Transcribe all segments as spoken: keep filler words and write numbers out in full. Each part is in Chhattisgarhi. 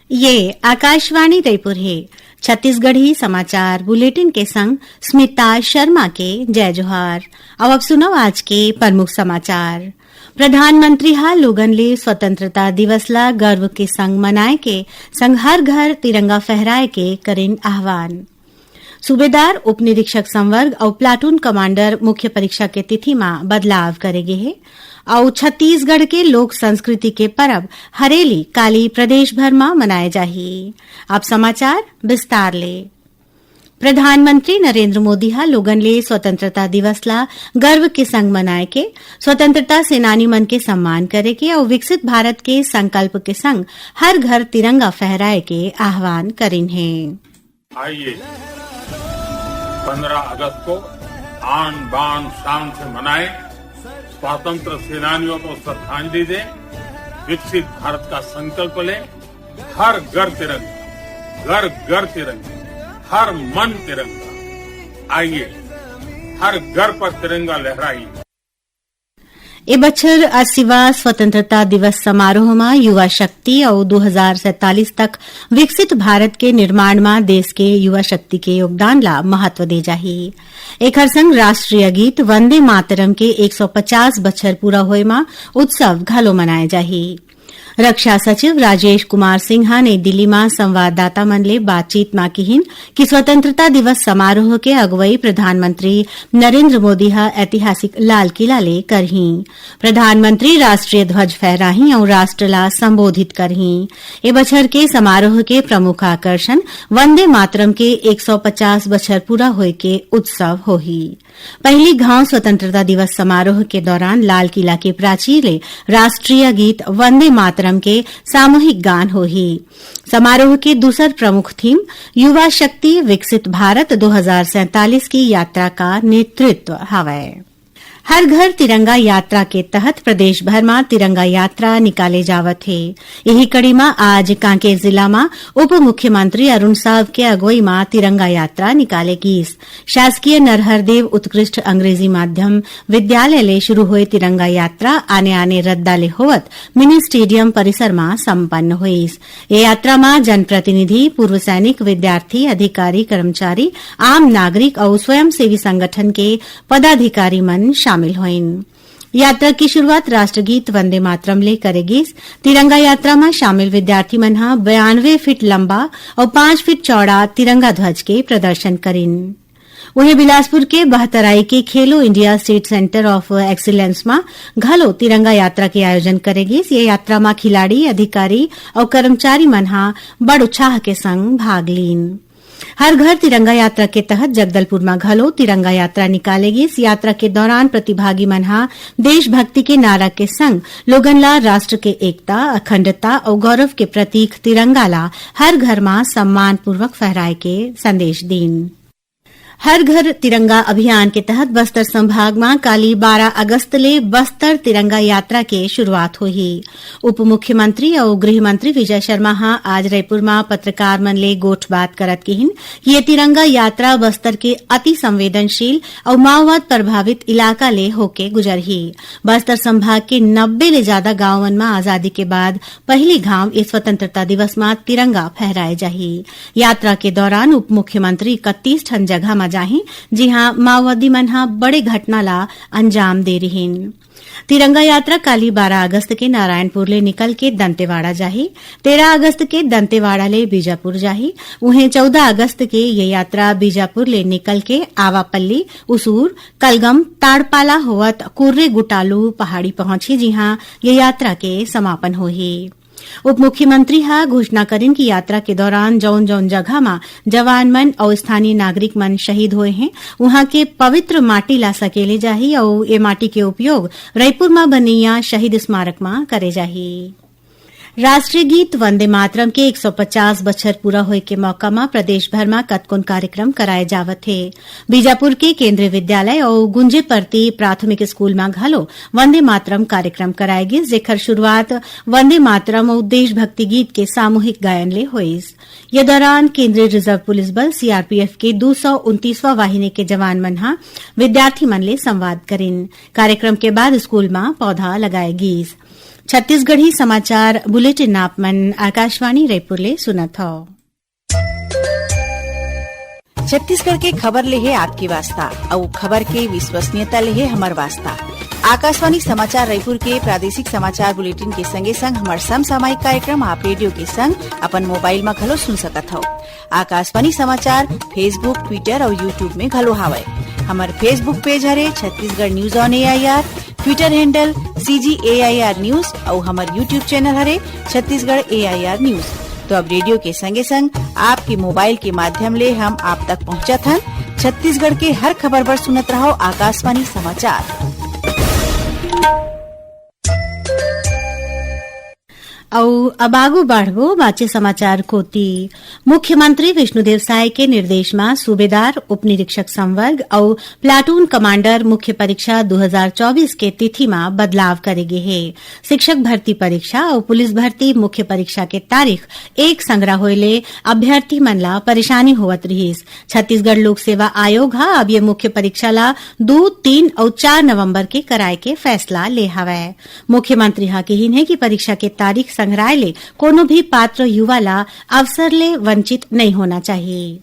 ये आकाशवाणी रायपुर हे। छत्तीसगढ़ी समाचार बुलेटिन के संग स्मिता शर्मा के जय जोहार। अब आप सुनव आज के प्रमुख समाचार। प्रधानमंत्री ह लोगन ले स्वतंत्रता दिवस ला गर्व के संग मनाए के संग हर घर तिरंगा फहराए के करिन आह्वान। सूबेदार, उप निरीक्षक संवर्ग अउ प्लाटून कमांडर मुख्य परीक्षा के तिथि म बदलाव करे गे हे। अउ छत्तीसगढ़ के लोक संस्कृति के परब हरेली काली प्रदेश भर म मनाए जाही। अब समाचार विस्तार ले। प्रधानमंत्री नरेंद्र मोदी ह लोगन ले स्वतंत्रता दिवस ला गर्व के संग मनाए के, स्वतंत्रता सेनानी मन के सम्मान करे के अउ विकसित भारत के संकल्प के संग हर घर तिरंगा फहराए के आह्वान करिन हे। आइए, पन्द्रह अगस्त को आन बान शान से मनाएं, स्वातंत्र्य सेनानियों को श्रद्धांजलि दें, विकसित भारत का संकल्प लें। हर घर तिरंगा, घर घर तिरंगा, हर मन तिरंगा। आइए, हर घर पर तिरंगा लहराइए। ए बछर अस्सीवां स्वतंत्रता दिवस समारोह म युवा शक्ति अउ दू हजार सैंतालीस तक विकसित भारत के निर्माण म देश के युवा शक्ति के योगदान ला महत्व दे जाही। एखर संग राष्ट्रीय गीत वंदे मातरम के एक सौ पचास बछर पूरा होए म उत्सव घलो मनाए जाही। रक्षा सचिव राजेश कुमार सिंह ह नई दिल्ली म संवाददाता मन ले बातचीत म किहिन कि स्वतंत्रता दिवस समारोह के अगुवई प्रधानमंत्री नरेंद्र मोदी ह ऐतिहासिक लाल किला ले करही। प्रधानमंत्री राष्ट्रीय ध्वज फहराही अउ राष्ट्र ला संबोधित करही। ए बछर के समारोह के प्रमुख आकर्षण वंदे मातरम के एक सौ पचास बछर पूरा होए के उत्सव होही। पहिली घांव स्वतंत्रता दिवस समारोह के दौरान लाल किला के प्राचीर ले राष्ट्रीय गीत वंदे मातरम के सामूहिक गान होही। समारोह के दूसर प्रमुख थीम युवा शक्ति विकसित भारत दो हज़ार सैंतालीस की यात्रा का नेतृत्व हवय। हर घर तिरंगा यात्रा के तहत प्रदेश भर म तिरंगा यात्रा निकाले जावत हे। इही कड़ी म आज कांकेर जिला म उप मुख्यमंत्री अरुण साव के अगुवई म तिरंगा यात्रा निकाले गीस। शासकीय नरहरदेव उत्कृष्ट अंग्रेजी माध्यम विद्यालय ले शुरू होए तिरंगा यात्रा आने-आने रद्दा ले होवत मिनी स्टेडियम परिसर म संपन्न होइस। ये यात्रा म जनप्रतिनिधि, पूर्व सैनिक, विद्यार्थी, अधिकारी, कर्मचारी, आम नागरिक अउ स्वयंसेवी संगठन के पदाधिकारी मन शामिल होइन। यात्रा की शुरुआत राष्ट्रगीत वंदे मातरम ले करे गीस। तिरंगा यात्रा म शामिल विद्यार्थी मन ह बयानवे फीट लंबा अउ पाँच फीट चौड़ा तिरंगा ध्वज के प्रदर्शन करिन। उहें, बिलासपुर के बहतराई के खेलो India state centre of excellence म घलो तिरंगा यात्रा के आयोजन करे गीस। ये यात्रा म खिलाड़ी, अधिकारी अउ कर्मचारी मन ह बड़ उत्साह के संग भाग लीन। हर घर तिरंगा यात्रा के तहत जगदलपुर म घलो तिरंगा यात्रा निकाले गीस। यात्रा के दौरान प्रतिभागी मन ह देशभक्ति के नारा के संग लोगन ला राष्ट्र के एकता, अखंडता अउ गौरव के प्रतीक तिरंगा ला हर घर म सम्मानपूर्वक फहराए के संदेश दीन। हर घर तिरंगा अभियान के तहत बस्तर संभाग म काली बारह अगस्त ले बस्तर तिरंगा यात्रा के शुरुआत होही। उप मुख्यमंत्री अउ गृह मंत्री विजय शर्मा ह आज रायपुर म पत्रकार मन ले गोठबात करत किहिन कि ये तिरंगा यात्रा बस्तर के अति संवेदनशील अउ माओवाद प्रभावित इलाका ले होके गुजरही। बस्तर संभाग के नब्बे ले जादा गांव मन म आजादी के बाद पहिली घांव ए स्वतंत्रता दिवस म तिरंगा फहराए जाही। यात्रा के दौरान उप मुख्यमंत्री इकतीस ठन जगह म जाही, जिहां माओवादी मन ह बड़े घटना ला अंजाम दे रिहिन। तिरंगा यात्रा काली बारह अगस्त के नारायणपुर ले निकल के दंतेवाड़ा जाही। तेरह अगस्त के दंतेवाड़ा ले बीजापुर जाही। उहें, चौदह अगस्त के ये यात्रा बीजापुर ले निकल के आवापल्ली, उसूर, कलगम, ताड़पाला होवत कुर्रे गुटालू पहाड़ी पहुंचही, जिहां ये यात्रा के समापन होही। उप मुख्यमंत्री ह घोषणा करिन कि यात्रा के दौरान जौन जौन जगह म जवान मन अउ स्थानीय नागरिक मन शहीद होए हें, उहां के पवित्र माटी ला सकेले जाही अउ ए माटी के उपयोग रईपुर म बनइया शहीद स्मारक म करे जाही। राष्ट्रीय गीत वंदे मातरम के एक सौ पचास बछर पूरा होए के मौका म प्रदेश भर म कतकोन कार्यक्रम कराए जावत हे। बीजापुर के केंद्रीय विद्यालय अउ गुंजे परती प्राथमिक स्कूल म घलो वंदे मातरम कार्यक्रम कराए गिस, जेखर शुरुआत वंदे मातरम अउ देशभक्ति गीत के सामूहिक गायन ले होइस। ये दौरान केंद्रीय रिजर्व पुलिस बल, सीआरपीएफ, के दो सौ उनतीसवां वाहिनी के जवान मन ह विद्यार्थी मन ले संवाद करिन। कार्यक्रम के बाद स्कूल म पौधा लगाए गीस। छत्तीसगढ़ी समाचार बुलेटिन आप मन आकाशवाणी रायपुर ले सुनत हव। छत्तीसगढ़ के खबर ले हे आपके वास्ता, अउ खबर के विश्वसनीयता ले हे हमर वास्ता। आकाशवाणी समाचार रायपुर के प्रादेशिक समाचार बुलेटिन के संगे संग हमर समसामयिक कार्यक्रम आप रेडियो के संग अपन मोबाइल म घलो सुन सकत हव। आकाशवाणी समाचार Facebook, Twitter अउ YouTube में घलो हावय। हमर Facebook पेज हरे Chhattisgarh news on AIR, Twitter handle CG AIR news अउ हमर YouTube चैनल हरे छत्तीसगढ़ एआईआर न्यूज। तो अब रेडियो के संगे संग आपके मोबाइल के माध्यम ले हम आप तक पहुंचत हन। छत्तीसगढ़ के हर खबर बर सुनत रहव आकाशवाणी समाचार। अउ अब आगू बढ़बो बाचे समाचार कोति। मुख्यमंत्री विष्णुदेव साय के निर्देश म सूबेदार, उपनिरीक्षक संवर्ग अउ प्लाटून कमांडर मुख्य परीक्षा दू हजार चौबीस के तिथि म बदलाव करे गे हे। शिक्षक भर्ती परीक्षा अउ पुलिस भर्ती मुख्य परीक्षा के तारीख एक संघरा होए ले अभ्यर्थी मन ला परेशानी होवत रिहिस। छत्तीसगढ़ लोक सेवा आयोग ह अब ये मुख्य परीक्षा ला दू, तीन अउ चार नवंबर के कराए के फैसला ले हवय। मुख्यमंत्री ह किहिन हे कि परीक्षा के तारीख संघराए ले कोनो भी पात्र युवा ला अवसर ले वंचित नइ होना चाहिए।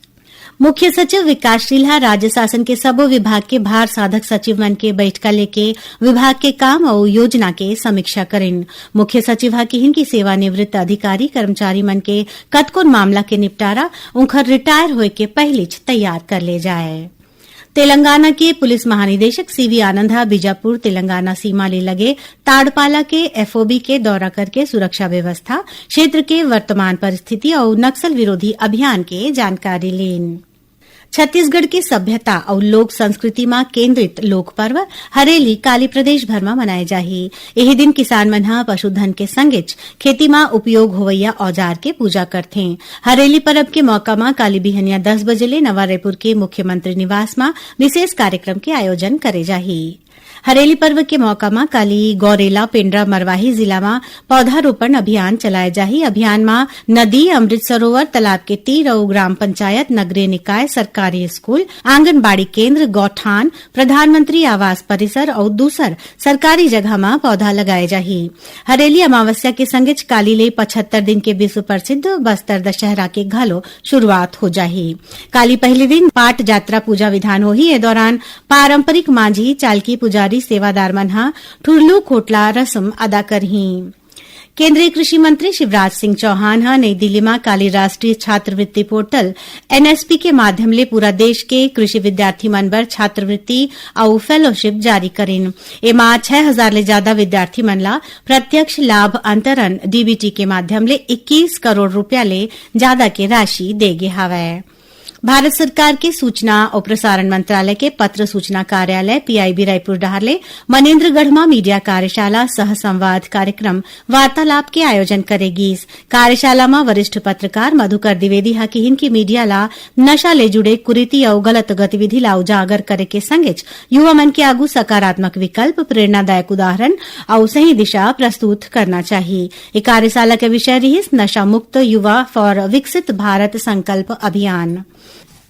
मुख्य सचिव विकासशील ह राज्य शासन के सबो विभाग के भार साधक सचिव मन के बैठका लेके विभाग के काम अउ योजना के समीक्षा करिन। मुख्य सचिव ह किहिन कि सेवानिवृत्त अधिकारी कर्मचारी मन के कतकोन मामला के निपटारा उंखर रिटायर होए के पहिलीच तैयार कर ले जाए। तेलंगाना के पुलिस महानिदेशक सीवी आनंद ह बीजापुर तेलंगाना सीमा ले लगे ताड़पाला के एफओबी के दौरा करके सुरक्षा व्यवस्था, क्षेत्र के वर्तमान परिस्थिति अउ नक्सल विरोधी अभियान के जानकारी लीन। छत्तीसगढ़ के सभ्यता अउ लोक संस्कृति म केंद्रित लोक पर्व हरेली काली प्रदेश भर म मनाए जाही। एही दिन किसान मन ह पशुधन के संगेच खेती म उपयोग होवइया औजार के पूजा करथे। हरेली परब के मौका म काली बिहनिया दस बजे ले नवा रायपुर के मुख्यमंत्री निवास म विशेष कार्यक्रम के आयोजन करे जाही। हरेली पर्व के मौका म काली गौरेला, पेंड्रा, मरवाही जिला म पौधारोपण अभियान चलाए जाही। अभियान म नदी, अमृत सरोवर, तालाब के तीर अउ ग्राम पंचायत, नगरीय निकाय, सरकारी स्कूल, आंगनबाड़ी केंद्र, गौठान, प्रधानमंत्री आवास परिसर अउ दूसर सरकारी जगह म पौधा लगाए जाही। हरेली अमावस्या के संगेच काली ले पचहत्तर दिन के विश्व प्रसिद्ध बस्तर दशहरा के घलो शुरुआत हो जाही। काली पहली दिन पाट जात्रा पूजा विधान होही। ए दौरान पारंपरिक मांझी, चालकी, पुजारी, सेवादार मन ह ठुरलू खोटला रस्म अदा करही। केंद्रीय कृषि मंत्री शिवराज सिंह चौहान ह नई दिल्ली म काली राष्ट्रीय छात्रवृत्ति पोर्टल, एनएसपी, के माध्यम ले पूरा देश के कृषि विद्यार्थी मन बर छात्रवृत्ति अउ फेलोशिप जारी करिन। एमा छह हजार ले ज्यादा विद्यार्थी मन ला प्रत्यक्ष लाभ अंतरण, डीबीटी, के माध्यम ले इक्कीस करोड़ रुपया ले ज्यादा के राशि दे गे हवय। भारत सरकार के सूचना अउ प्रसारण मंत्रालय के पत्र सूचना कार्यालय, पीआईबी, रायपुर डहार ले मनेन्द्रगढ़ म मीडिया कार्यशाला सह संवाद कार्यक्रम वार्तालाप के आयोजन करे गीस। कार्यशाला म वरिष्ठ पत्रकार मधुकर द्विवेदी ह किहिन कि मीडिया ला नशा ले जुड़े कुरीति अउ गलत गतिविधि ला उजागर करे के संगेच युवा मन के आगू सकारात्मक विकल्प, प्रेरणादायक उदाहरण अउ सही दिशा प्रस्तुत करना चाही। ए कार्यशाला के विषय रिहिस नशा मुक्त युवा for विकसित भारत संकल्प अभियान।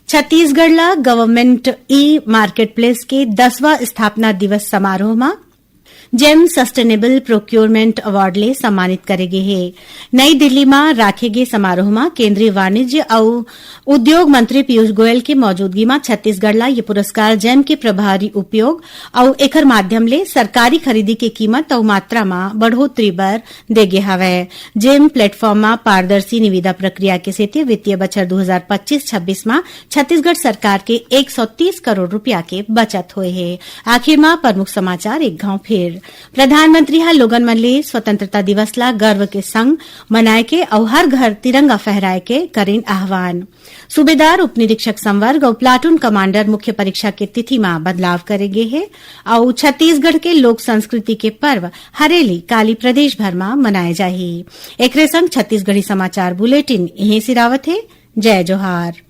छत्तीसगढ़ ला गवर्नमेंट ई मार्केट प्लेस के दसवां स्थापना दिवस समारोह म जेम सस्टेनेबल प्रोक्योरमेंट अवार्ड ले सम्मानित करे गे हे। नई दिल्ली म राखे गे समारोह म केंद्रीय वाणिज्य अउ उद्योग मंत्री पीयूष गोयल के मौजूदगी म छत्तीसगढ़ ला ये पुरस्कार जेम के प्रभावी उपयोग अउ एखर माध्यम ले सरकारी खरीदी के कीमत अउ मात्रा म बढ़ोतरी बर दे गे हवय। जेम प्लेटफॉर्म म पारदर्शी निविदा प्रक्रिया के सेती वित्तीय बछर दू हजार पच्चीस छब्बीस म छत्तीसगढ़ सरकार के एक सौ तीस करोड़ रुपया के बचत होए हे। आखिर म प्रमुख समाचार एक घांव फिर। प्रधानमंत्री ह लोगन मन ले स्वतंत्रता दिवस ला गर्व के संग मनाए के अउ हर घर तिरंगा फहराए के करिन आह्वान। सूबेदार, उपनिरीक्षक संवर्ग अउ प्लाटून कमांडर मुख्य परीक्षा के तिथि म बदलाव करे गे हे अउ छत्तीसगढ़ के लोक संस्कृति के पर्व हरेली काली प्रदेश भर म मनाए जाही। एकरे संग छत्तीसगढ़ी समाचार बुलेटिन इहें सिरावत हे। जय जोहार।